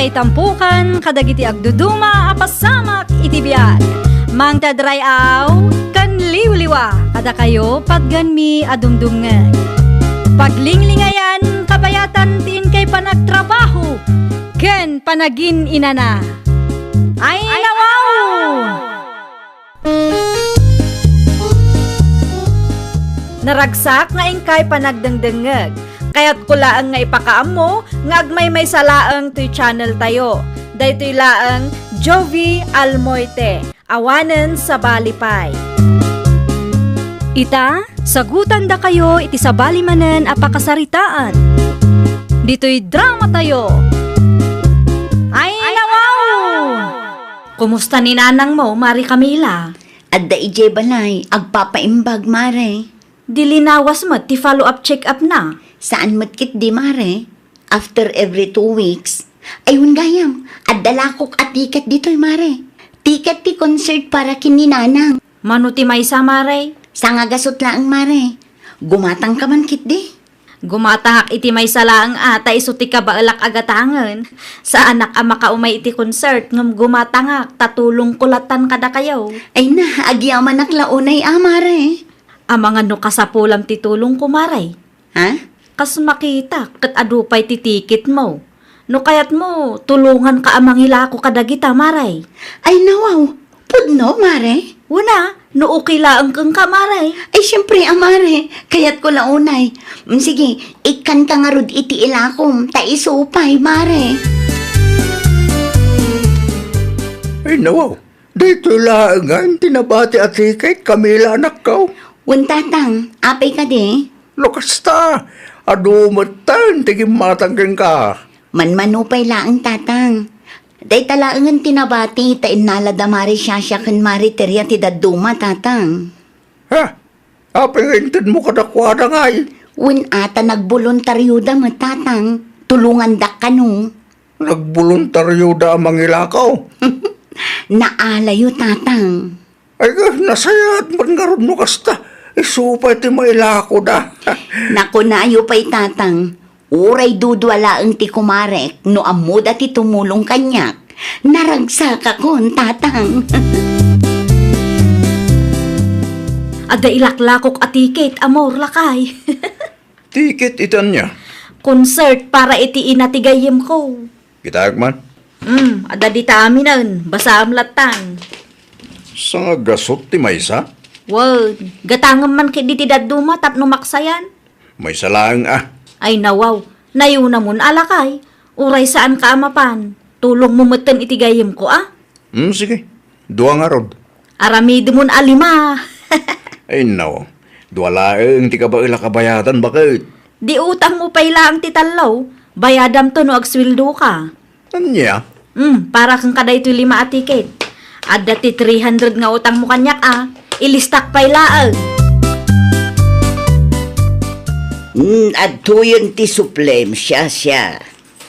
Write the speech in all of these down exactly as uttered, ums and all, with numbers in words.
Itampukan kadagiti agduduma a pasamak iti biag. Mangted ray-aw ken liwliwa kadakayo patganmi a dumdumngeg. Paglinglingayan kabayatan ti inkay panagtrabaho ken panagin-inana. Ay, nawaw! Naragsak nga inkay panagdengdengngeg. Kayatko laeng nga ipakaammo nga agmaymaysa laeng toy channel tayo. Daytoy laeng Jovie Almoite, awanen sabali pay. Ita, sagutandakayo iti sabali manen a pakasaritaan. Ditoy drama tayo. Ay, nawaw! Kumusta ni nanangmo, Mare Camila? Adda idiay balay, agpapaimbag, Mare. Di linawas met ti follow-up check-up na? Saan met ketdi, Mare. After every two weeks. Ay, wen gayam, adda lakok a ticket ditoy, Mare. Ticket ti concert para ken ni Nanang. Mano ti maysa, Mare? Sangagasut laeng, Mare. Gumatangka man ketdi. Gumatangak iti maysa laeng a, ta isu ti kabaelak a gatangen. Saanak a makaumay iti concert, ngem gumatangak, ta tulongko latan kadakayo. Ay na, agyamanak la unay a, Mare. Amangan no kasapulam ti tulongko, Mare. Ha? Kas makitak, ket adu pay ti tiketmo. No kayatmo, tulonganka a mangilako kadagita, Mare. Ay, nawaw. Pudno, Mare? Wen a, no okay laeng kenka, Mare. Ay, siempre a, Mare. Kayatko la unay. Mm, sige, ikkanka ngarud iti ilakom, ta isu pay, Mare. Ay, nawaw. Daytoy laengen ti nabati a ticket, Camila, anakko. Wen, Tatang, apay kadi? No kasta, adu metten ti gimmatang kenka. Manmano pay laeng, Tatang. Dayta laengen ti nabati ta innala da Mare Shasha ken Mare Teria ti dadduma, Tatang. Ha? Apay nga intedmo kadakuada ngay? Wen a, ta nagboluntarioda met, Tatang. Tulongandak kano. Nagboluntarioda a mangilako? Naalayo, Tatang. Ay, nasayaat met ngarud no kasta. Isu pay ti mailakoda. Nakunayo pay, Tatang. Uray dudua laeng ti kumarek, no ammoda ti tumulong kaniak, naragsakakon, Tatang. Adda ilaklakok a ticket, amor, lakay. Ticket iti ania? Concert para iti ina ti gayyemko. Kitaek man? Hmm, adda dita aminen, basaem lattan. Sangagasut ti maysa? Wen, gatangem man ketdi ti dadduma tapno maksayan. Maysa laeng a. Ay, nawaw. Nayunamon a, lakay. Uray saanka a mapan, tulongmo metten iti gayyemko a. Hmm, sige. Dua ngarud. Aramidemon a lima. Ay, nawaw. Dua laeng ti kabaelak a bayadan, baket. Di utangmo pay laeng ti tallo. Bayadamto no agsueldoka. Ania? Hmm, para kenka daytoy lima a ticket. Adda ti three hundred nga utangmo kaniak a. Ilistak pay laeng. Hmm, adtoyen ti suplem, Shasha.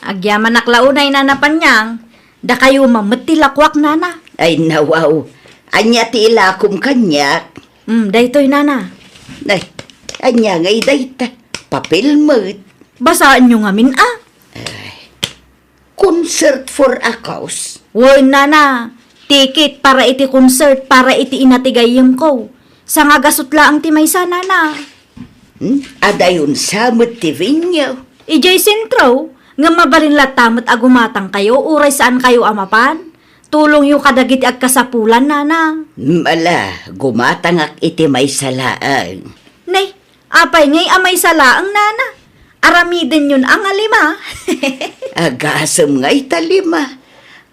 Agyamanak la unay, Nana Panyang. Dakayo man met ti lakuak, Nana. Ay, nawaw. Ania ti ilakom kaniak? Hmm, daytoy, Nana. Ay, ania ngay dayta? Papel met. Basaenyo ngamin a. Ay. Concert for a cause? Wen, Nana. Ticket para iti concert para iti ina ti gayyemko. Sangagasut laeng ti maysa, Nana. Hmm? Adayon sa met ti venue? Idiay sentro, ngem mabalin latta met a gumatangkayo uray saankayo a mapan. Tulongyo kadagiti agkasapulan, Nana. Hmm, ala, gumatangak iti maysa laeng. Nay, apay ngay a maysa laeng, Nana? Aramidenyon a nga lima. Agasem ngay ta lima.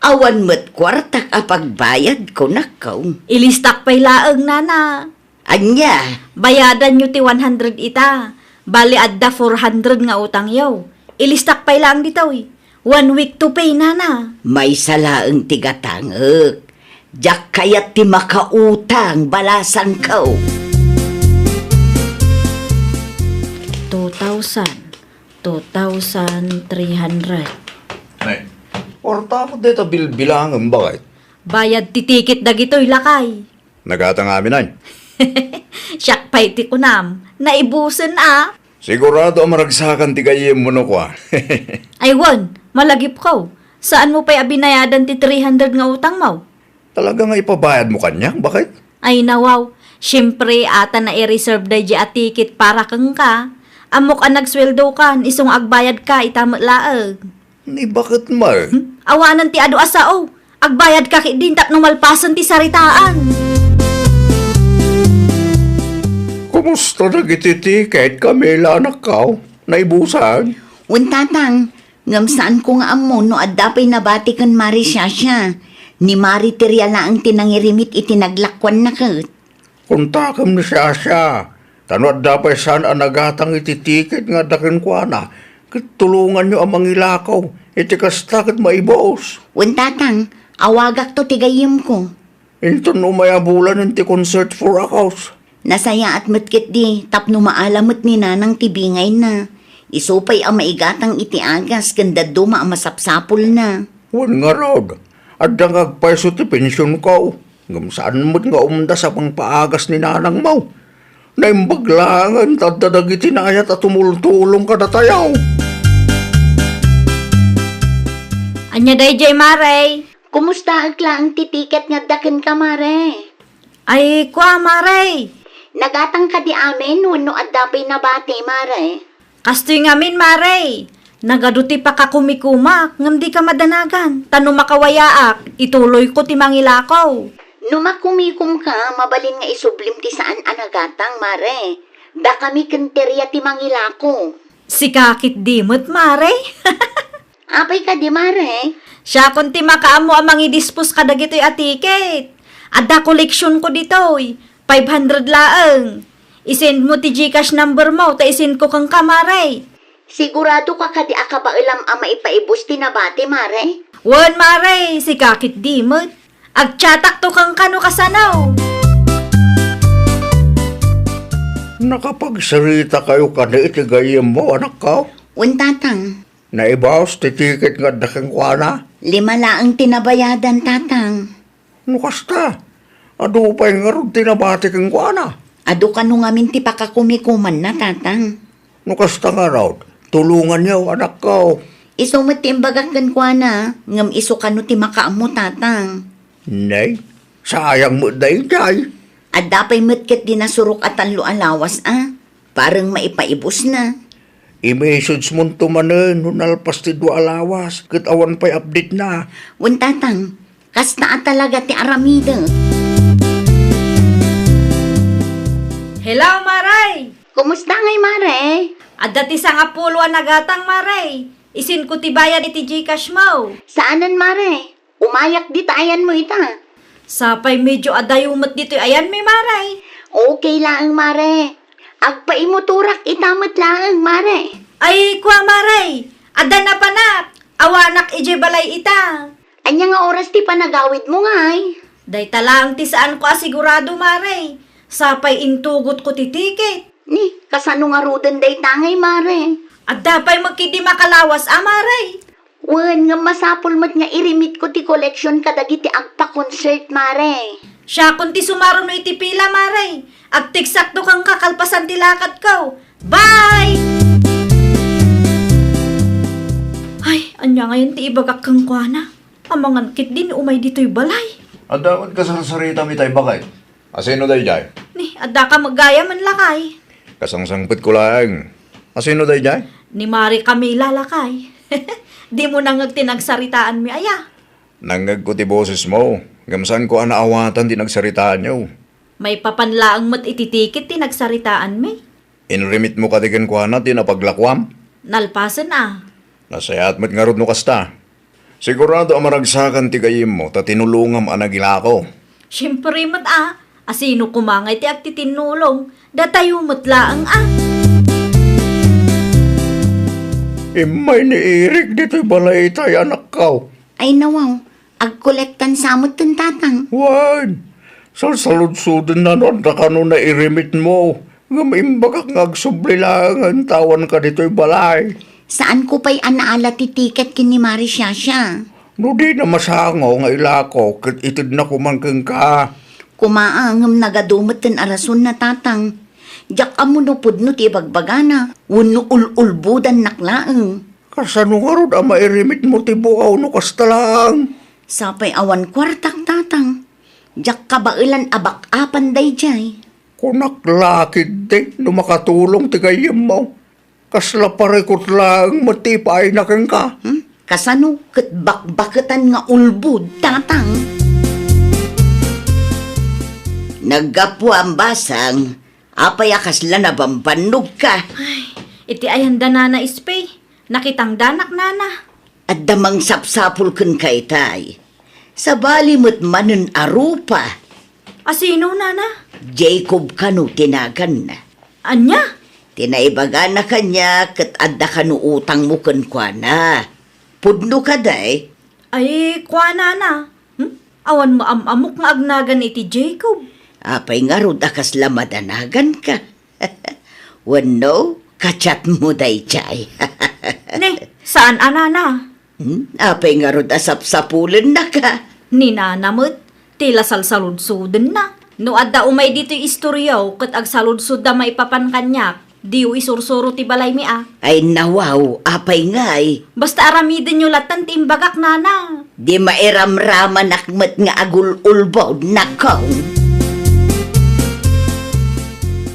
Awan met kuartak a pagbayad, kunakko. Ilistak pay laeng, Nana. Ania? Bayadanyo ti one hundred ita. Bali, adda four hundred nga utangyo. Ilistak pay laeng ditoy. One week to pay, Nana. Maysa laeng ti gatangek. Diak kayat ti makautang, balasangko. Two thousand, two thousand three hundred. Nay, kwarta mo deta bilbilangem, baket? Bayad ti ticket dagitoy, lakay. Nagatang amin, ay. Siak pay ti kunam, naibusen a. Sigurado a maragsakan ti gayyemmo no kua. Ay wen, malagipko. Saanmo pay a binayadan ti three hundred nga utangmo? Talaga nga ipabayadmo kaniak, baket? Ay, nawaw. Siempre, ata naireserve daydi a ticket para kenka. Ammok a nagsueldokan, isu nga agbayadka ita met laeng. Ni baket man? Hmm? Awanen ti adu a sao. Agbayadka ketdin tapno malpasen ti saritaan. Kumusta dagiti ticket, Camila, anakko? Naibusan? Wen, Tatang, ngem saanko nga ammo no adda pay nabati ken Mari Shasha. Ni Mari Teria laeng ti nangirimit iti naglakuanna ket. Kontakem ni Shasha, ta no adda pay saan a nagatang iti ticket nga adda kenkuana, ket tulonganyo a mangilako, iti kasta ket maibus. Wen, Tatang, awagakto ti gayyemko. Inton umay a bulan ti concert for a cause. Nasayaat met ketdi tapno maala met ni Nanang ti bingayna. Isu pay a maigatang iti agas ken dadduma a masapsapulna. Wen ngarud, adda nga agpayso ti pensionko, ngem saan met nga umdas a pangpaagas ni nanangmo. Naimbag laengen ta adda dagiti naayat a tumultulong kadatayo. Ania daydiay, Mare? Kumustaek laeng ti ticket nga adda kenka, Mare? Ay, kua, Mare. Nagatang kadi amin wenno adda pay nabati, Mare? Kastoy ngamin, Mare. Nagadu ti pakakumikumak, ngem dika madanagan. Ta no makawayaak, ituloyko ti mangilako. No makumikomka, mabalin nga isublim ti saan a nagatang, Mare. Dakami ken Teria ti mangilako. Sika ketdi met, Mare. Apay kadi, Mare? Siakon ti makaammo a mangidispos kadagitoy a ticket. Adda koleksionko ditoy. Five hundred laeng. Isendmo ti GCash numbermo ta isendko kenka, Mare. Siguradoka kadi a kabaelam a maipaibus ti nabati, Mare? Wen, Mare, sika ketdi met. Agchatakto kenka no kasano. Nakapagsaritakayo kadi iti gayyemmo, anakko? Wen, Tatang. Naibus ti ticket nga adda kenkuana? Lima laeng ti nabayadan, Tatang. No kasta, adu pay ngarud ti nabati kenkuana? Adu kano ngamin ti pakakumikumanna, Tatang. No kasta ngarud, tulonganyo, anakko. Isu met ti imbagak kenkuana, ngem isu kano ti makaammo, Tatang. Nay, sayang met daydiay. Adda pay met ketdi nasurok a tallo a lawas a. Parang maipaibusna. I-message monto manen no nalpas ti dua a lawas ket awan pay update na. Wen, Tatang, kasta a talaga ti aramidek. Hello, Mare! Kumusta ngay, Mare? Adda ti sangapulo a nagatang, Mare. Isendko ti bayad iti GCash mo. Saanen, Mare? Umayak dita ayanmo ita. Sapay medyo adayo met ditoy ayanmi, Mare. Okay laeng, Mare. Agpaimotorak ita met laeng, Mare. Ay, kua, Mare. Adda napanak. Awanak idiay balay ita. Ania nga oras ti panagawidmo ngay? Dayta laeng ti saanko a sigurado, Mare. Sapay intugotko ti ticket. Ni, kasano ngaruden dayta ngay, Mare? Adda pay met ketdi makalawas a, Mare. Wen, ngem masapul met nga irimitko ti collection kadagiti agpa-concert, Mare. Siakon ti sumaruno iti pila, Mare. Agtekstakto kenka kalpasan ti lakadko. Bye! Ay, ania ngayen ti ibagak kenkuana? Amangan ketdin umay ditoy balay. Adda met kasarsaritami tay baket. Asino daydiay? Ni, adda ka met gayamen, lakay. Kasangsangpetko laeng. Asino daydiay? Ni Mare Camila, lakay. Dimo nangngeg ti nagsaritaanmi aya? Nangngegko ti bosesmo, ngem saanko a naawatan ti nagsaritaanyo. Maipapan laeng met iti ticket ti nagsaritaanmi. Inrimitmo kadi kenkuana ti napaglakuam? Nalpasen a. Nasayaat met ngarud no kasta. Sigurado a maragsakan ti gayyemmo ta tinulongam a nagilako. Siempre met a, asino koma ngay ti agtitinnulong? Datayo met laeng a. Immay ni Eric ditoy balay itay, anakko. Ay nawaw, agkolektan sa met ten tatang. Wen, salsaludsodenna no adda kano nairimit mo. Ngem imbagak nga agsubli laengen ta awan ka ditoy balay. Saanko pay a naala ti tiket ken ni Mari Shasha. No dina masango nga ilako ket itedna koman kenka. Koma a, ngem nagadu met ten a rasonna, tatang. Diak ammo no pudno ti ibagbagana wenno ul-ulbodannak laeng. Kasano ngarud a mairimidmo ti buaw no kasta laeng? Sapay awan kuartak, tatang. Diak kabaelan a bak-apan daydiay. Kunak la ketdi no makatulong ti gayyemmo. Kasla parikut laeng met ti ipaayna kenka. Hmm? Kasano ket bakbaketan nga ulbod, tatang? Naggapuam, basang. Apay a kasla nabambannogka? Ay, iti ayan da Nana Espey, nakitangdanak, Nana. Adda mangsapsapul kenka itay. Sabali met manen a rupa. A sino, Nana? Jacob kano ti naganna. Ania? Ti naibagana kaniak ket adda kano utangmo kenkuana. Pudno kadi? Ay, kua, Nana. Hmm? Awan maam-amok nga agnagan iti Jacob. Apay ngarud a kasla madanaganka? Wenno, ka-chatmo daydiay? Ne, saan a, Nana. Hmm? Apay ngarud a sapsapulennaka? Ni Nana met, ti la salsaludsodenna. No adda umay ditoy istoryaw ket agsaludsodda maipapan kaniak, diyo isursuro ti balaymi a. Ay nawaw, apay ngay? Basta aramidenyo latta ti imbagak, Nana. Di mairamramanak met nga agul-ulbod, nakong.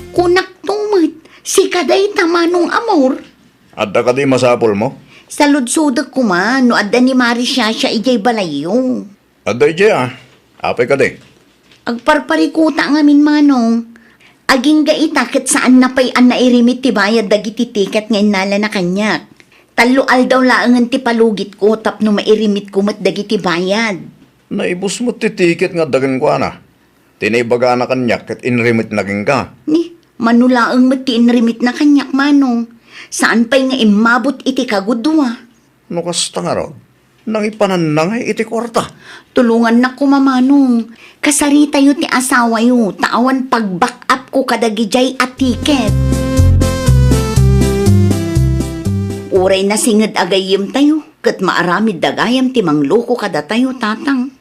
Kunakto met, sika dayta, Manong Amor. Adda kadi masapulmo? Saludsodek koma no adda ni Mari Shasha idiay balayyo. Adda idiay a. Apay kadi? Agparparikuta ngamin, Manong. Agingga ita ket saanna pay a nairimit ti bayad dagiti tiket nga innalana kaniak. Tallo aldaw laengen ti palugitko tapno mairimitko met dagiti bayad. Naibus met ti tiket nga adda kenkuana. Ti naibagana kaniak ket inrimitna kenka. Ni, mano laeng met ti inrimitna kaniak, Manong. Saan pay nga immabot iti kagudua. No kasta ngarud, nangipananna ngay iti kuarta? Tulongannak koma, Manong. Kasaritayo ti asawayo, ta awan pag-back up ko kadagidiay a tiket. Uray nasinged a gayyemtayo, ket maaramidda gayam ti mangloko kadatayo, tatang.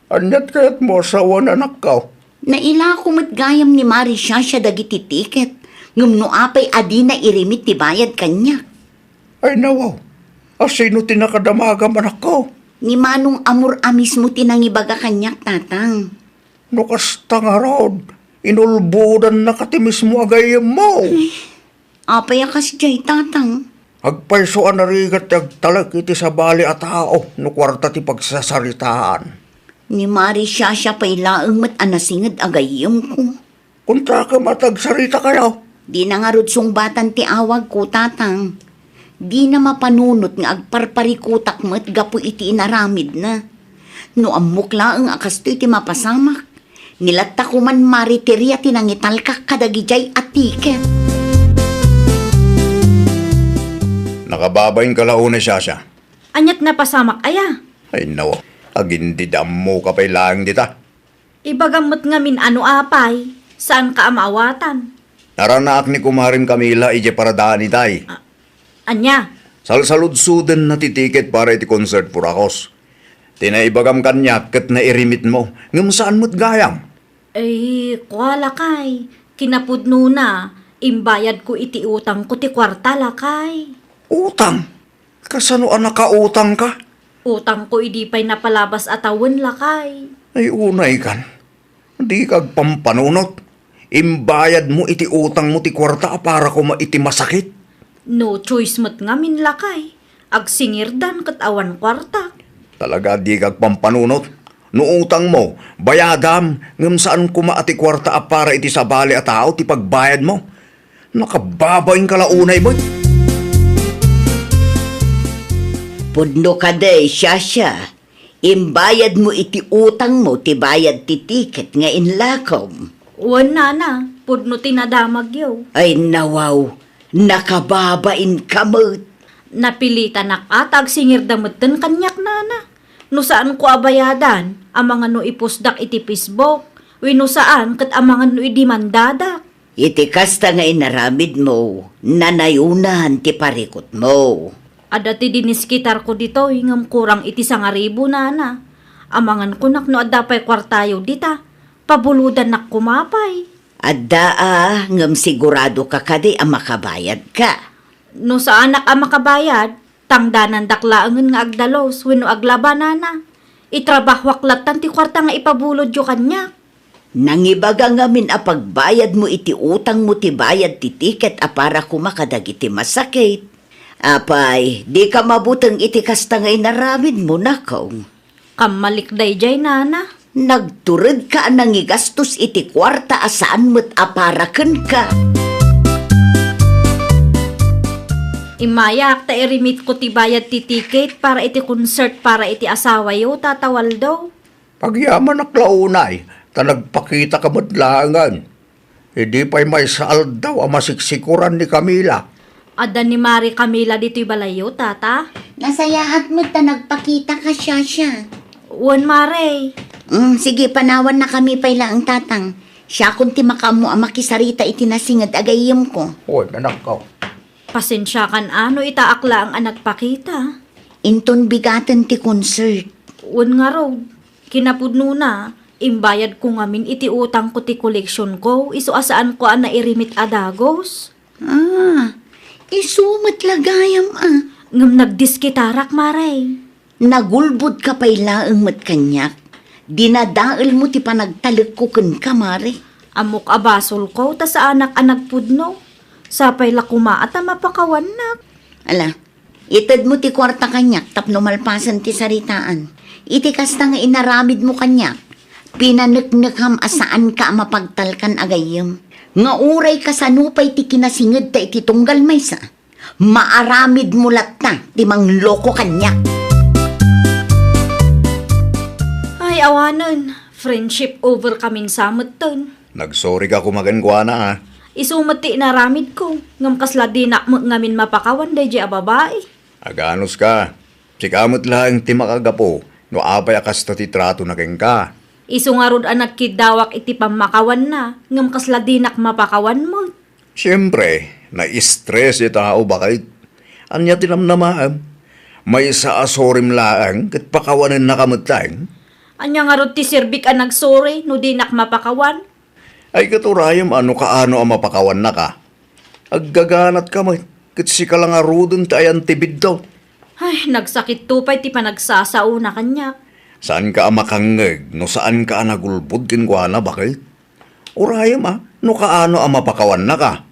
Ania't kayatmo a sawen, anakko? Nailako met gayam ni Mari Shasha dagiti tiket, ngem no apay a dina irimit ti bayad kaniak. Ay, nawaw. A sino ti nakadamagam, anakko? Ni Manong Amor a mismo ti nangibaga kaniak, tatang. No kasta ngarud, inulbodannaka ti mismo a gayyemmo. Apay a kasdiay, tatang? Agpayso a narigat ti agtalek iti sabali a tao no kuarta ti pagsasaritaan. Ni Mari Shasha pay laeng met a nasinged a gayyemko. Kontrakem a ti agsaritakayo. Dina ngarud sungbatan ti awagko, tatang. Dina mapanunot nga agparparikutak met gapu iti inaramidna. No ammok laeng a kastoy ti mapasamak, ni latta koman mariteria ti nangitalkak kadagidiay a tiket. Nakababainka la unay, Shasha. Ania't napasamak aya? Ay, no. Agin dida ammoka pay laeng dita. Ibagam met ngamin a no apay, saanka a maawatan. Naranaak ni Kumarim Camila idiay paradaan itay. A-, ania? Salsaludsodenna ti tiket para iti concert, Purakos. Ti naibagam kaniak ket nairimit mo, ngem saan met gayam. Ay, kua, lakay. Kinapudnona, imbayadko iti utangko ti kuarta, lakay. Utang? Kasano a nakautangka? Utangko idi pay napalabas a tawen, lakay. Ay, unaykan. Dika agpampanunot. Imbayadmo iti utangmo ti kuarta a para koma iti masakit. No choice met ngamin, lakay. Agsingirdan ket awan kuarta. Talaga, dika agpampanunot. No utangmo, bayadam, ngem saan koma a ti kuarta a para iti sabali a tao ti pagbayadmo. Nakababainka la unay met. Pudno kadi, Shasha. Imbayadmo iti utangmo ti bayad ti tiket nga inlakom. Wen, nana, pudno ti nadamagyo. Ay, nawaw, nakababainka met. Napilitanak a ta agsingirda metten kaniak, nana. No saanko a bayadan, amangan no ipostdak iti Facebook, wenno saan ket amangan no idimandadak. Iti kasta nga inaramidmo, nanayonan ti parikutmo. Adda ti diniskitarko ditoy ngem kurang iti sangaribu, nana. Amangan kunak no adda pay kuartayo dita. Pabulodannak koma pay. Adda a, ngem siguradoka kadi a makabayadka? No saanak a makabayad, Tangdanandak laengen nga agdalus wenno aglaba, nana. Itrabahoak lattan ti kuarta nga ipabulodyo kaniak. Nangibaga ngamin a pagbayadmo iti utangmo ti bayad ti tiket a para koma kadagiti masakit. Apay, dika mabuteng iti kasta nga inaramidmo, nako. Kammalik daydiay, nana. Nagturedka a nangigastos iti kuarta a saan met a para kenka. Immayak ta irimitko ti bayad ti tiket para iti concert para iti asawayo, Tata Waldo. Agyamanak la unay, ta nagpakitaka met laengen. Idi pay maysa aldaw a masiksikuran ni Camila. Adda ni Mare Camila ditoy balayyo, Tata? Nasayaat met ta nagpakitaka, Shasha. Wen, Mare. Mm, sige, panawannakami pay laeng, Tatang. Siakon ti makaammo a makisarita iti nasinged a gayyemko. Wen, anakko. Pasensiakan a no itaak laeng a nagpakita. Inton bigaten ti concert. Wen ngarud, kinapudnona, imbayadko ngamin iti utangko ti koleksionko, isu a saanko a nairimit a dagus. Ah, isu met la gayam a. Ngem nagdiskitarak, Mare. Nagulbodka pay laeng met kaniak. Dinadaelmo ti panagtalekko kenka, Mare. Ammok a basolko ta saanak a nagpudno. Sapay la koma a ta mapakawannak. Ala, itedmo ti kuarta kaniak tapno malpasen ti saritaan. Iti kasta nga inaramidmo kaniak, pinaneknekam a saanka a mapagtalkan a gayyem. Nga uray kasano pay ti kinasingedta iti tunggal maysa, maaramidmo latta ti mangloko kaniak. Ay, awanen. Friendship over kamin sa metten. Nagsorry ka koma kenkuana, a. Isu met ti inaramidko, ngem kasla dinak met ngamin mapakawan daydiay a babai. Aganuska. Sika met laeng ti makagapu no apay a kasta ti tratona kenka. Isu ngarud a nagkiddawak iti pammakawanna, ngem kasla dinak mapakawan met. Siempre, na-stress ti tao, baket. Ania ti namnamaem? Maysa a sorrym laeng ket pakawanennaka met laeng. Ania ngarud ti serbik a nagsorry no dinak mapakawan? Ay, ket urayem a no kaano a mapakawannaka. Aggaganatka met, ket sika la ngaruden ti ayan ti biddaw. Ay, nagsakitto pay ti panagsasaona kaniak. Saanka a makangngeg no saanka a nagulbod kenkuana, baket? Urayem a, no kaano a mapakawannaka.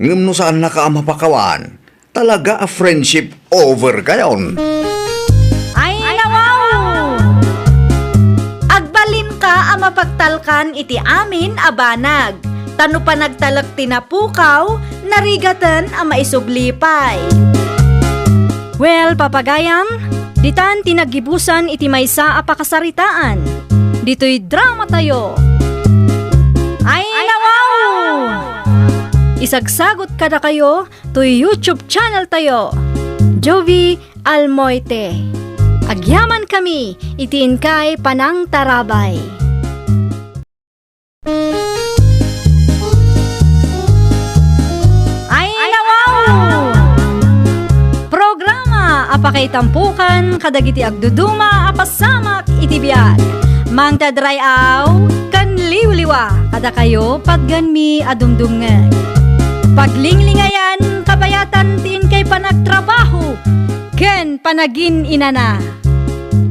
Ngem no saannaka a mapakawan, talaga a friendship over kayon. Ay, nawaw! Agbalinka a mapagtalkan iti amin a banag. Ta no panagtalek ti napukaw, narigaten a maisubli pay. Well, papagayam, ditan ti naggibusan iti maysa a pakasaritaan. Ditoy dramatayo. Ay, nawaw! Isagsagot kadakayo toy YouTube channel tayo, Jovie Almoite. Agyamankami iti inkay panangtarabay. Ay, nawaw! Programa a pakaitampokan kadagiti agduduma a pasamak iti biag. Mangted ray-aw ken liwliwa kadakayo patgenmi a dumdumngeg. Paglinglingayan, kabayatan ti inkay panagtrabaho ken panagin-inana.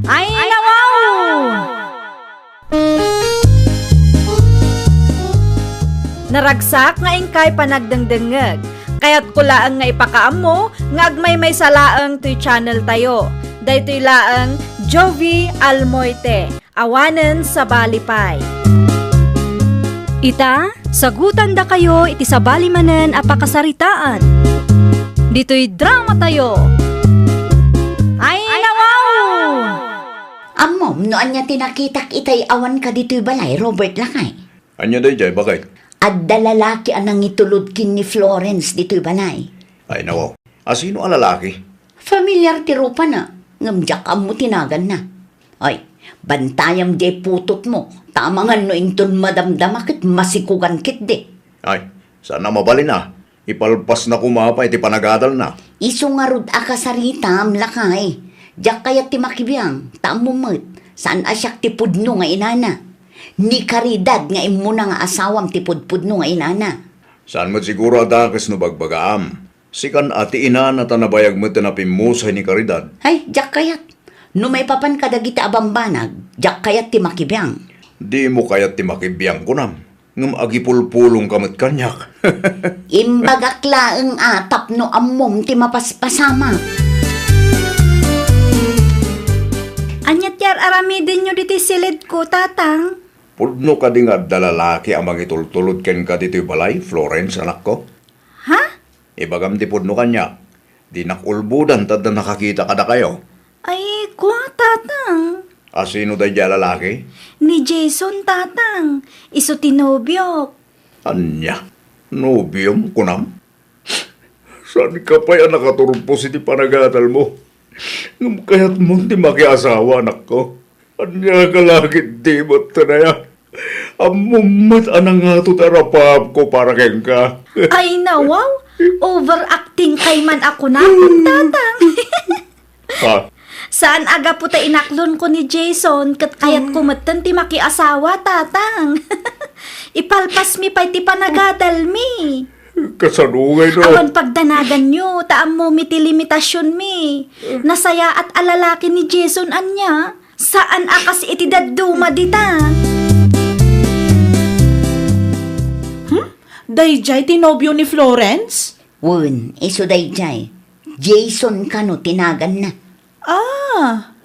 Ay, nawaw! Naragsak nga inkay panagdengdengngeg. Kayatko laeng nga ipakaammo nga agmaymaysa laeng toy channel tayo. Daytoy laeng Jovie Almoite, awanen sabali pay. Ita, sagutandakayo iti sabali manen a pakasaritaan. Ditoy dramatayo. Ay, nawaw! Ammom no ania ti nakitak itay awan ka ditoy balay, Robert, lakay? Ania daydiay, baket? Adda lalaki a nangitulod ken ni Florence ditoy balay. Ay, nawaw. A sino a lalaki? Familiar ti rupana, ngem diak ammo ti naganna. Ay, bantayam diay putotmo, ta amangan no inton madamdama ket masikugan ketdi. Ay, saan a mabalin a. Ipalpasna koma pay ti panagadalna. Isu ngarud a kasaritam, lakay. Diak kayat ti makibiang, ta ammom met, saan a siak ti pudno nga inana. Ni Caridad nga immuna nga asawam ti pudpudno nga inana. Saan met siguro a dakes no bagbagaam. Sikan a ti inana ta nabayag met a pimmusay ni Caridad. Ay, diak kayat. No maipapan kadagiti a bambanag, diak kayat ti makibiang. Dimo kayat ti makibiang, kunam? Ngem agipulpulongka met kaniak. Imbagak laeng a tapno ammom ti mapaspasamak. Ania ti ar-aramidenyo ditoy silidko, Tatang? Pudno kadi nga adda lalaki a mangitultulod kenka ditoy balay, Florence, anakko? Ha? Ibagam ti pudno kaniak. Dinak ulbodan ta adda nakakita kadakayo. Ay, kua, Tatang. A sino daydiay a lalaki? Ni Jason, Tatang. Isu ti nobiok. Ania? Nobiom, kunam? Saanka pay a nakaturpos iti panagadalmo? Ngem kayatmon ti makiasawa, anakko? Ania ka la ketdi met, Tanaya? Ammom met a nangato ti arapaapko para kenka. Ay, nawaw! Overacting kay man a kunam, Tatang. Ha? Saan a gapu ta inaklonko ni Jason, ket kayatko metten ti makiasawa, Tatang. Ipalpasmi pay ti panagadalmi. Kasano ngay no? Awan pagdanaganyo, ta ammomi ti limitasionmi. Nasayaat a lalaki ni Jason ania? Saan a kas iti dadduma dita. Hmm? Daydiay ti nobio ni Florence? Wen, isu daydiay. Jason kano ti naganna. Ah!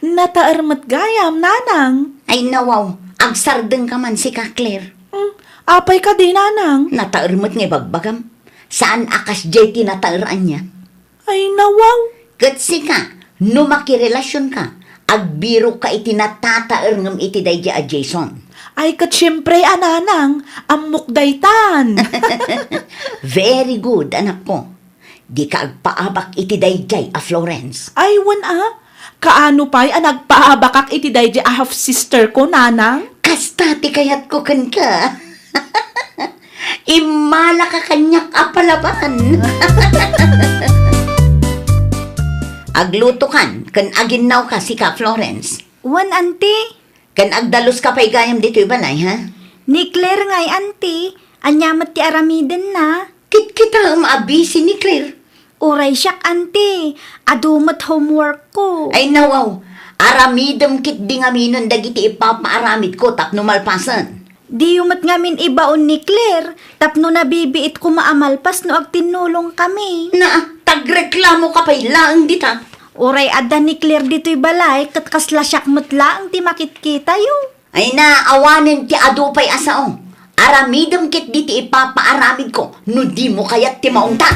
Nataer met gayam, Nanang. Ay, nawaw, agsardengka man sika, Claire. Hmm, apay kadi, Nanang? Nataer met nga ibagbagam. Saan a kasdiay ti nataer ania? Ay, nawaw. Ket sika, no makirelasionka, agbirokka iti natataer ngem iti daydiay a Jason. Ay, ket siempre a, Nanang, ammok daytan. Very good, anakko. Dika agpaabak iti daydiay a Florence. Ay, wen a. Kaano pay a nagpaabakak iti daydiay a half-sister ko, Nanang? Kasta ti kayatko kenka. Immalaka kaniak a palaban. Aglutokan ken aginnawka sika, Florence. Wen, Auntie. Ken agdaluska pay gayam ditoy balay, ha? Ni Claire ngay, Auntie. Ania met ti aramidenna? Kitkitaem a busy ni Claire. Uray siak, Auntie. Adu met homework ko. Ay, nawaw. Aramidem ketdi ngaminen dagiti ipapaaramidko tapno malpasen. Diyo met ngamin ibaon ni Claire tapno nabibiit koma a malpas no agtinnulongkami. Na, tagreklamoka pay laeng dita. Uray adda ni Claire ditoy balay ket kasla siak met laeng ti makitkitayo. Ay na, awanen ti adu pay a sao. Aramidem ketdi ti ipapaaramidko no dimo kayat ti maungta.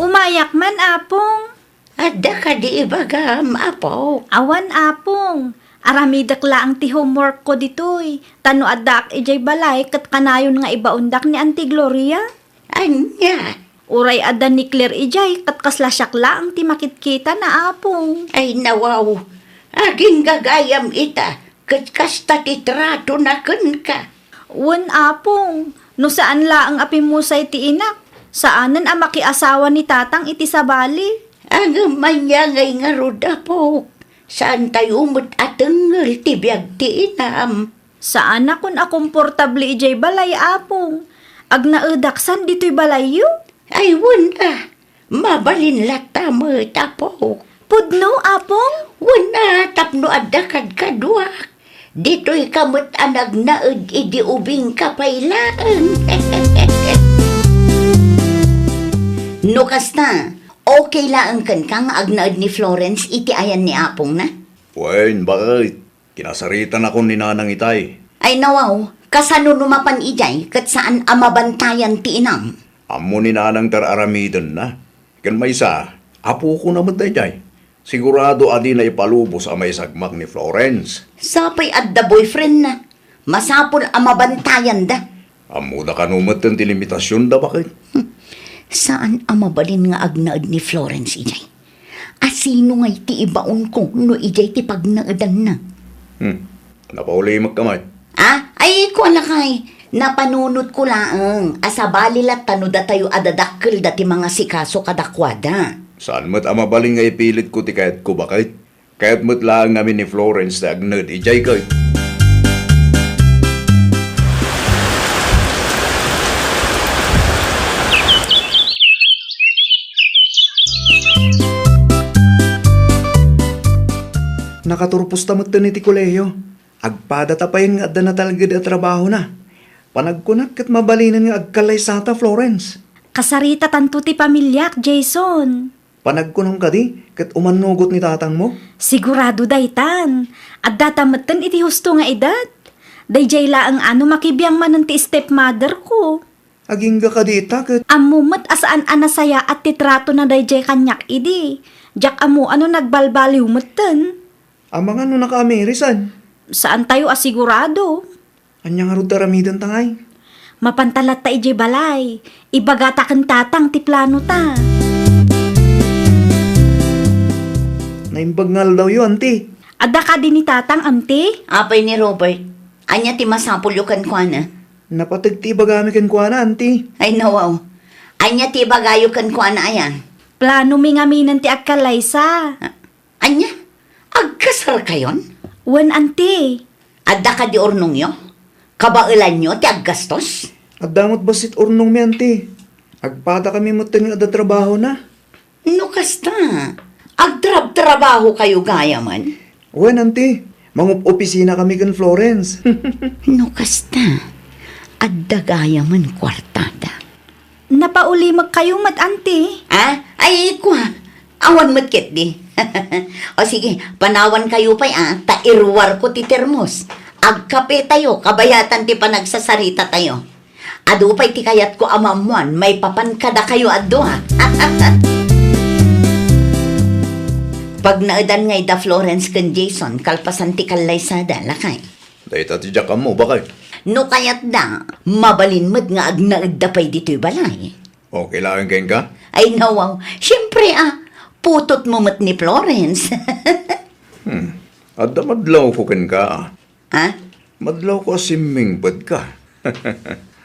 Umayak man, Apong. Adda kadi ibagam, Apo? Awan, Apong. Aramidek laeng ti homework ko ditoy. Ta no addaak idiay balay, ket kanayon nga ibaondak ni Auntie Gloria. Ania? Uray adda ni Claire idiay, ket kasla siak laeng ti makitkitana, Apong. Ay, nawaw. Agingga gayam ita, ket kasta ti tratona kenka. Wen, Apong. No saan laeng a pimmusay ti inak, saanen a makiasawa ni Tatang iti sabali. Ngem ania ngay ngarud, Apok? Saantayo met a tengngel ti biag ti inam. Saanakon a komportable idiay balay, Apong. Agnaedak san ditoy balayyo? Ay, wen a. Mabalin latta met, Apok. Pudno, Apong? Wen a, tapno adda kadkaduak. Ditoyka met a nagnaed idi ubingka pay laeng. No kasta, okay laeng kenka nga agnaed ni Florence iti ayan ni apongna? Wen, bakit? Kinasaritanakon ni Nanang itay. Ay, nawaw, kasano no mapan idiay ket saan a mabantayan ti inam? Ammo ni Nanang ti ar-aramidenna. Ken maysa, apokona met daydiay. Sigurado a dina ipalubos a maisagmak ni Florence. Sapay adda boyfriendna. Masapul a mabantayanda. Ammoda kano metten ti limitasionda, baket? Hmm. Saan a mabalin nga agnaed ni Florence idiay. Asino ngay ti ibaonko no idiay ti pagnaedanna? Hmm. Napaulimekka met. Ah, ay, kua lakay. Napanunotko laeng a sabali latta no datayo a dadakkelda ti mangasikaso kadakuada. Saan met a mabalin nga ipilitko ti kayatko, baket? Kayat met laeng ngamin ni Florence ti agnaed idiay ket. Katurposta metten iti kolehio. Agpadata payen nga adda natalged a trabahona. Panagkunak ket mabalinen nga agkallaysata, Florence. Kasaritatanto ti pamiliak, Jason. Panagkunam kadi, ket umannugot ni tatangmo? Sigurado daytan. Addata metten iti husto nga edad. Daydiay laeng a no makibiang manen ti stepmother ko. Agingga kadi ita ket. Ammo met a saan a nasayaat ti tratona daydiay kaniak idi. Diak ammo a no nagbalbaliw metten. Amangan no nakaamirisan? Saantayo a sigurado. Ania ngarud ti aramidenta ngay? Mapanta latta idiay balay. Ibagata ken tatang ti planota. Naimbag nga aldawyo, anti. Adda kadi ni tatang, anti? Apay ni Robert, ania ti masapulyo kenkuana? Napateg ti ibagami kenkuana, anti. Ay, nawaw. Ania ti ibagayo kenkuana, aya? Planomi ngamin ti agkallaysa. Ania? Agkasarkayon? Wen, anti. Adda kadi urnongyo? Kabaelanyo ti aggastos? Adda met bassit urnongmi, anti. Agpadakami metten nga adda trabahona. No kasta, agtrabtrabahokayo gayamen? Wen, anti. Mangup-opisinakami ken Florence. No kasta, adda gayamen kuartada. Napaulimekkayo met, anti? Ah? Ay, kua. Awan met ketdi. O sige, panawankayo pay a, ta iruarko ti termos. Agkapetayo, kabayatan ti panagsasaritatayo. Adu pay ti kayatko a maammoan maipapan kadakayo a dua. Pagnaedan ngay da Florence ken Jason kalpasan ti kallaysada, lakay. Dayta ti diak ammo, bakay. No kayatda, mabalin met nga agnaedda pay ditoy balay. Okay laeng kenka? Ay, nawaw. Siyempre, ah, putotmo met ni Florence. Hmm. Adda madlawko kenka, ah. Ha? Madlawko a simmingpet ka.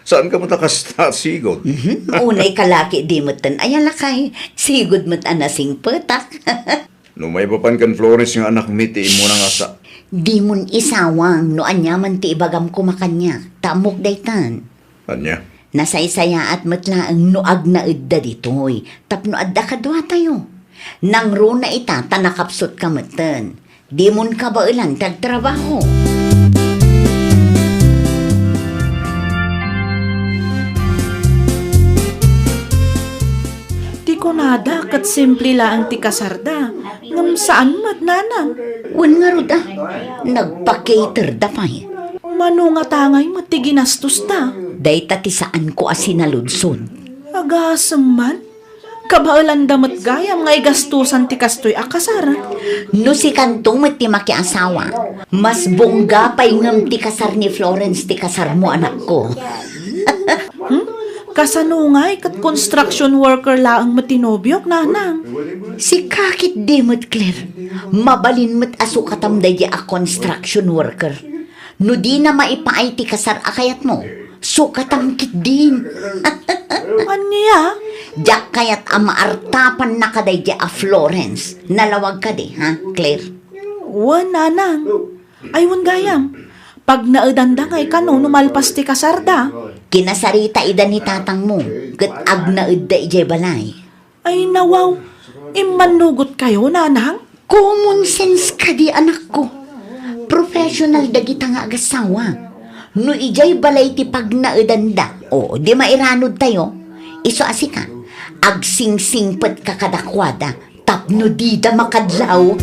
Saan ka met a kasta, sigud? Mhm. Unay kalaki di metten. Ay, lakay, sigud met a nasingpetak. No maipapan ken Florence nga anakmi ti immuna nga sa- Dimon isawang no aniaman ti ibagam koma kaniak. Ta ammok daytan. Ania? Nasaysayaat met laeng no agnaedda ditoy tapno adda kaduatayo. Nangruna ita ta nakapsutka metten. Dimon kabaelan ti agtrabaho. Ti kunada ket simple laeng ti kasarda, ngem saan met, nanang. Wen ngarud a, nagpa-caterda pay. Mano ngata ngay met ti ginastosta? Dayta ti saanko a sinaludsod. Agasem man, kabaelanda met gayam nga igastosan ti kastoy a kasar. No sikanto met ti makiasawa, mas bongga pay ngem ti kasar ni Florence ti kasarmo, anakko. Hmm? Kasano ngay ket construction worker laeng met ti nobiok, nanang? Sika ketdi met, Claire. Mabalin met a sukatam daydi a construction worker. No dina maipaay ti kasar a kayatmo, sukatam ketdin. Ania? Diak kayat a maartapanna kadaydi a Florence. Nalawag kadi, ha, Claire? Wen, nanang. Ay, wen gayam. Pagnaedanda ngay kano no malpas ti kasarda? Kinasarita ida ni tatangmo, ket agnaedda idiay balay. Ay, nawaw. Immannugotkayo, nanang? Common sense kadi, anakko. Professional dagita nga agassawa. No idiay balay ti pagnaedanda, o, di mairanodtayo, isu a sika, agsingsingpetka kadakuada tapno dida makadlaw.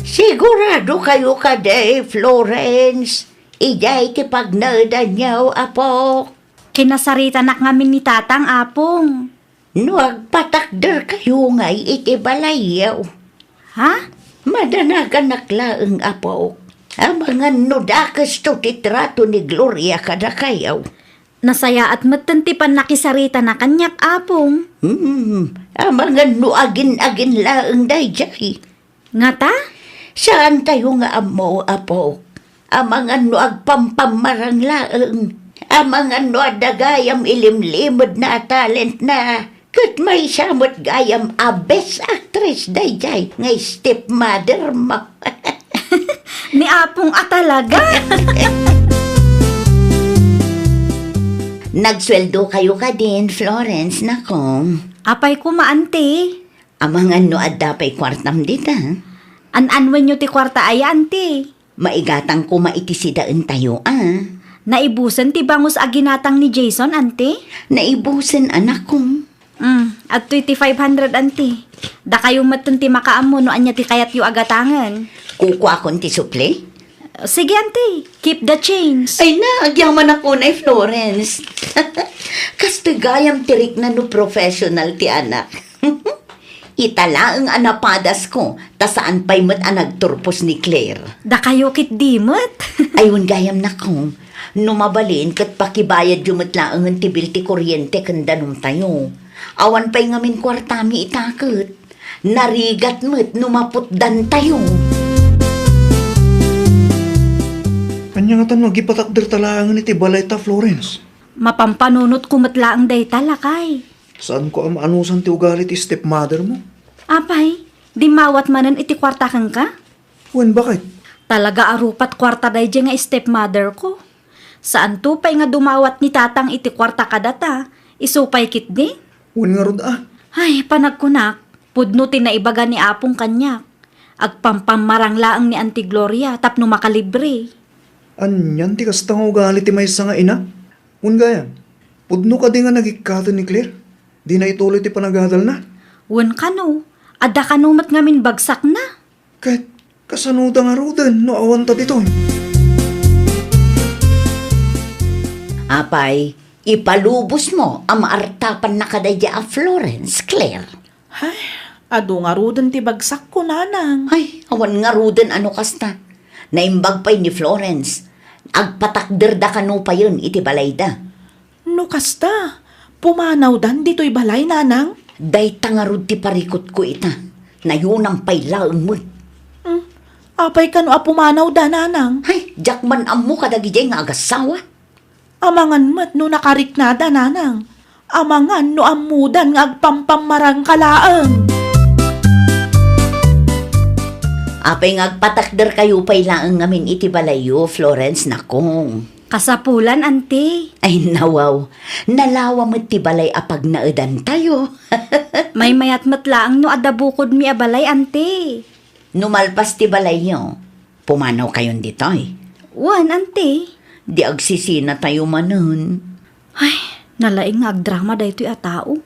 Siguradokayo kadi, Florence, idiay ti pagnaedanyo, apok? Kinasaritanak ngamin ni tatang, apong. No agpatakderkayo ngay iti balayyo. Ha? Madanaganak laeng, apok. Amangan no dakesto ti trato ni Gloria kadakayo. Nasayaat metten ti pannakisarita na kaniak, apong. Hmm, amangan no agin-agin laeng daydiay. Ngata? Saantayo nga ammo, apok. Amangan no agpampammarang laeng. Amangan no adda gayam ilimlimedna a talentna. Ket maysa met gayam a best actress daydiay nga stepmother mo. Ni apong a talaga. Nagsueldokayo kadin, Florence, nako. Apay koma, anti? Amangan no adda pay kuartam dita? An-anwenyo ti kuarta aya, anti? Maigatang koma iti sidaentayo, a. Naibusen ti bangus a ginatang ni Jason, anti? Naibusen, anakko. Mm, adtoy ti five hundred, anti. Dakayo metten ti makaammo no ania ti kayatyo a gatangen. Kukuakon ti sukli? Sige, anti. Keep the change. Ay na, agyamanak unay, Florence. Kastoy gayam ti rikna no professional ti anak. Ita laeng a napadasko, ta saan pay met a nagturpos ni Claire. Dakayo ketdi met. Ay, wen gayam, nakko. No mabalin, ket pakibayadyo met laengen ti bill ti kuryente ken danumtayo. Awan pay ngamin kuartami ita ket. Narigat met no maputdantayo. Ania ngatan no agipatakderta laengen iti balayta, Florence? Mapampanunotko met laeng dayta, lakay. Saanko a maanusan ti ugali ti stepmother mo. Apay, dimmawat manen iti kuarta kenka? Wen, baket? Talaga a rupat kuarta daydiay nga stepmother ko. Saanto pay nga dumawat ni tatang iti kuarta kadata, isu pay ketdi? Wen ngarud a. Ay, panagkunak, pudno ti naibaga ni apong kaniak. Agpampammarang laeng ni Auntie Gloria tapno makalibre. Anian ti kasta nga ugali ti maysa nga ina? Wen gayam, pudno kadi nga nagikkaten ni Claire? Dina ituloy ti panagadalna? Wen kano, adda kano met ngamin bagsakna? Ket kasanoda ngaruden no awanta ditoy? Apay, ipalubosmo a maartapanna kadaydiay a Florence, Claire. Ay, adu ngaruden ti bagsakko, nanang. Ay, awan ngaruden a no kasta. Naimbag pay ni Florence. Agpatakderda kano payen iti balayda. No kasta, pumanawdan ditoy balay, nanang? Dayta ngarud ti parikutko ita. Nayonam pay laeng met. Hmm, apay kano a pumanawda, nanang? Ay, diak man ammo kadagidiay nga agassawa. Amangan met no nakariknada, nanang. Amangan no ammodan nga agpampammarangka laeng. Apay nga agpatakderkayo pay laeng ngamin iti balayyo, Florence, nakong? Kasapulan, anti. Ay, nawaw. Nalawa met ti balay a pagnaedantayo. Maymayat met laeng no adda bukodmi a balay, anti. No malpas ti balayyo, pumanawkayon ditoy? Wen, anti. Di agsisinatayo manen. Ay, nalaing nga agdrama daytoy a tao.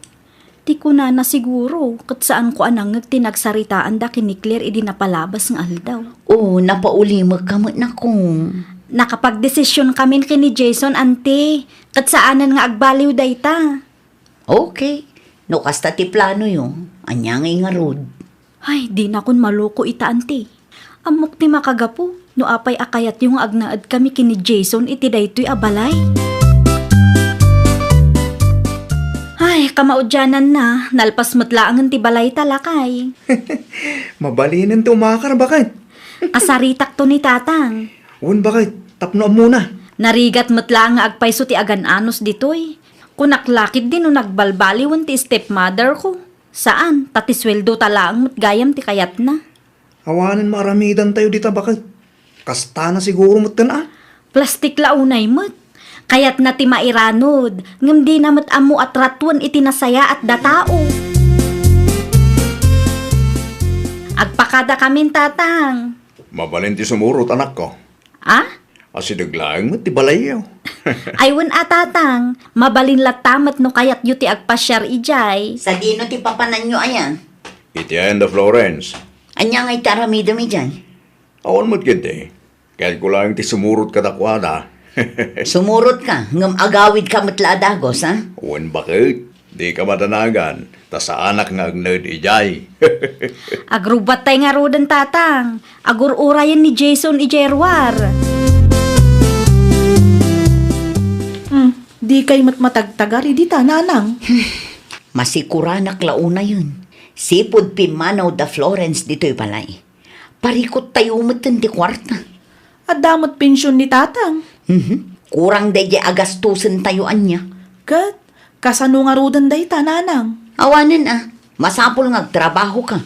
Ti kunana siguro, ket saanko a nangngeg ti nagsaritaanda ken ni Claire idi napalabas nga aldaw. O, napaulimekka met, nakong. Nakapagdesisionkamin ken ni Jason, anti, ket saanen nga agbaliw dayta. Okay. No kasta ti planoyo, ania ngay ngarud? Ay, dinakon maloko ita, anti. Ammok ti makagapu no apay a kayatyo nga agnaedkami ken ni Jason iti daytoy a balay. Ay, kamaudiananna, nalpas met laengen ti balayta, lakay. Mabalinen ti umakar, baket? Kasaritakto ni tatang. Wen, baket, tapno ammona. Narigat met laeng nga agpayso ti agan-anos ditoy. Kunak la ketdi no nagbalbaliwen ti stepmother ko. Saan, ta ti sueldota laeng met gayam ti kayatna. Awanen maaramidantayo dita, baket. Kastana siguro metten a. Plastik la unay met. Kayatna ti mairanod, ngem dina met ammo a tratuen iti nasayaat da tao. Agpakadakamin, tatang. Mabalin ti sumurot, anakko. A? Asideg laeng met ti balayyo. Ay, wen a, tatang, mabalin latta met no kayatyo ti agpasiar idiay. Sadino ti papananyo aya? Iti ayan da Florence. Ania ngay ti aramidem idiay? Awan met ketdi. Kayatko laeng ti sumurot kadakuada. Sumurotka, ngem agawidka met la a dagus, a? Wen, baket. Dika madanagan, ta saanak nga agnaed idiay. Agrubbattay ngaruden, tatang. Agur-urayen ni Jason idiay ruar. Hmm, dikay met matagtagar idi ta, nanang. Masikuranak la unayen. Sipud pimmanaw da Florence ditoy balay. Parikuttayo metten ti kuarta. Adda met pension ni tatang. Mhm. Kurang daydiay a gastusentayo ania. Ket, kasano ngaruden dayta, nanang? Awanen a, masapul nga agtrabahoka.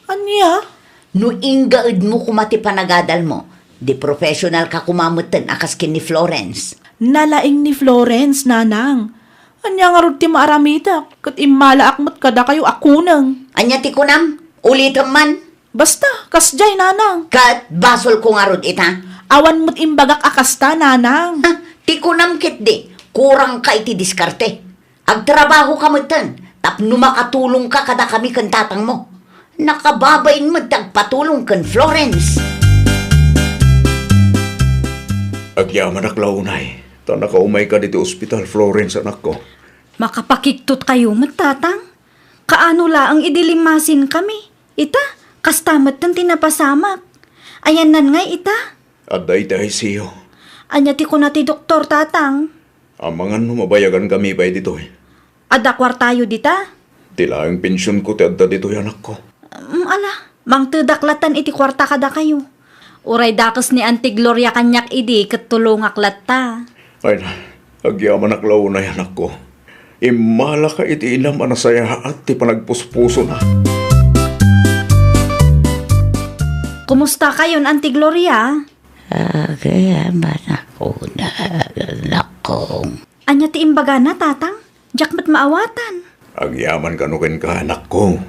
Ania? No inggaedmo koma ti panagadalmo, di professional ka koma metten a kas ken ni Florence. Nalaing ni Florence, nanang. Ania ngarud ti maaramidek, ket immalaak met kadakayo a kuneng. Ania ti kunam? Ulitem man. Basta, kasdiay, nanang. Ket basolko ngarud ita? Awan met imbagak a kasta, nanang. Ha? Ti kunam ketdi, kurangka iti diskarte. Agtrabahoka metten tapno makatulongka kadakami ken tatangmo. Nakababain met ti agpatulong ken Florence. Agyamanak la unay, ta nakaumayka ditoy ospital, Florence, anakko. Makapakigtot kayo met, tatang. Kaano laeng idi limmasinkami? Ita, kasta metten ti napasamak. Ayannan ngay ita? Adda iti I C U. Ania ti kuna ti doktor, tatang? Amangan no mabayagankami pay ditoy. Adda kuartayo dita? Ti laeng pensionko ti adda ditoy, anakko. Mm, ala, mangtedak lattan iti kuarta kadakayo. Uray dakes ni Auntie Gloria kaniak idi ket tulongak latta. Ay na, agyamanak la unay, anakko. Immalaka iti inam a nasayaat ti panagpuspusona. Kumusta kayon, Auntie Gloria? Agyamanak unay, anakko. Ania ti imbagana, tatang? Diak met maawatan. Agyaman kano kenka, anakko.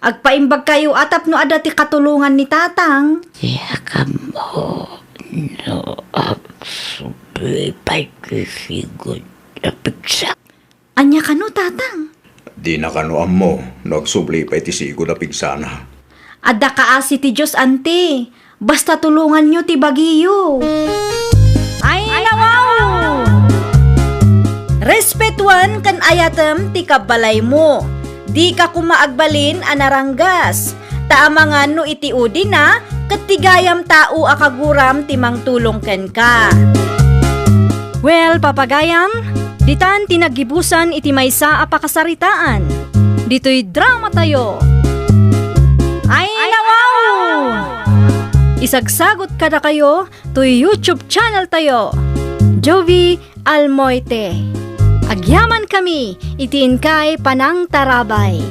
Agpaimbag kayo a tapno adda ti katulongan ni tatang. Diak ammo no agsubli pay ti sigud a pigsa. Ania kano, tatang? Dina kano ammo no agsubli pay ti sigud a pigsana. Adda kaasi ti Dios, anti. Basta tulonganyo ti bagiyo. Ay, nawaw! Respetuan ken ayatem ti kabbalaymo. Dika koma agbalin a naranggas. Ta amangan no iti udina, ket ti gayam tao a kaguram ti mangtulong kenka. Well, papagayam, ditan ti naggibusan iti maysa a pakasaritaan. Ditoy drama tayo. Ay, nawaw! Isagsagot kadakayo toy YouTube channel tayo, Jovie Almoite. Agyaman kami iti inkay panangtarabay.